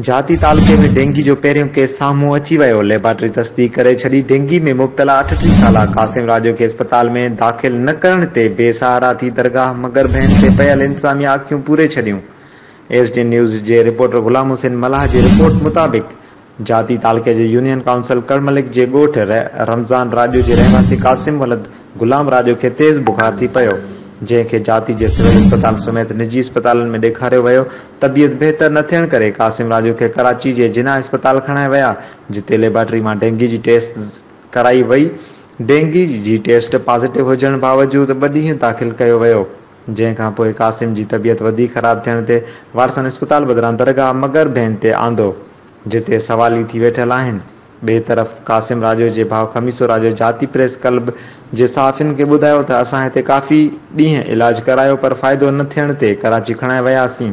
جاتي تعلقي ۾ ڊينگي جو پهريون ڪيس سامهون اچي ويو، ليبارٽري تصديق ڪري ڇڏي، ڊينگي ۾ مبتلا 38 سالا قاسم راڄو کي اسپتال ۾ داخل نه ڪرڻ تي بي سهارا ٿي درگاهه مگر ڀين تي پيل انتظاميا اکيون پوري ڇڏيون. ايس ڊي نيوز جي رپورٽر غلام حسين ملاح جي رپورٽ مطابق جاتي تعلقي جي يونين ڪائونسل ڪڙملڪ جي ڳوٺ رمضان راڄو جي رهواسي قاسم ولد غلام راڄو کي تيز بخار ٿي پيو، جنهن کي جاتي جي سول اسپتال سميت نجي اسپتالن ۾ ڏيکاريو ويو، طبيعت بهتر نه ٿيڻ ڪري قاسم راڄو کي ڪراچي جي جناح اسپتال کڻائي ويا، جتي ليبارٽري مان ڊينگي جي ٽيسٽ ڪرائي وئي، ڊينگي جي ٽيسٽ پازيٽو هجڻ باوجود ٻه ڏينهن داخل ڪيو ويو، جنهن کان پوء قاسم جي طبيعت وڌيڪ خراب ٿيڻ تي وارثن اسپتال بدران درگاهه مگر ڀين تي آندو، جتي سوالي ٿي ويٺل آهن. ٻئي طرف قاسم راڄو جي ڀاء خميسو راڄو جاتي پريس ڪلب جي صحافين کي ٻڌايو ته اسان هتي ڪافي ڏينهن علاج ڪرايو پر فائدو نه ٿيڻ تي ڪراچي کڻائي وياسين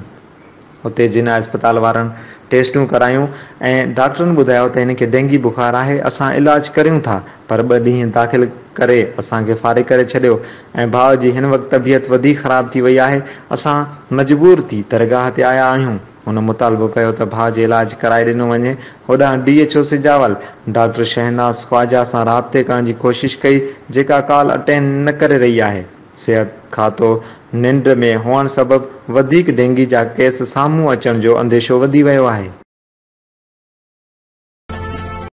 اتي جناح اسپتال وارن ٽيسٽون ڪرايون ۽ ڊاڪٽرن ٻڌايو ته هن کي ڊينگي بخار آهي اسان علاج ڪريون ٿا پر ٻه ڏينهن داخل ڪري اسان کي فارغ ڪري ڇڏيو ۽ ڀاء جي هن وقت طبيعت وڌيڪ خراب ٿي وئي آهي اسان مجبور ٿي درگاهه تي آيا آهيون. هن مطالبو ڪيو ته ڀاء جي علاج ڪرائي ڏنو وڃي، هوڏانهن D H O Sujawal doctor Shahnaz Khawaja سان رابطي ڪرڻ جي ڪوشش ڪئي جيڪا ڪال اٽينڊ نه ڪري رهي آهي، صحت کاتو ننڊ ۾ هئڻ سبب وڌيڪ ڊينگي جا ڪيس سامهون اچڻ جو انديشو وڌي ويو آهي.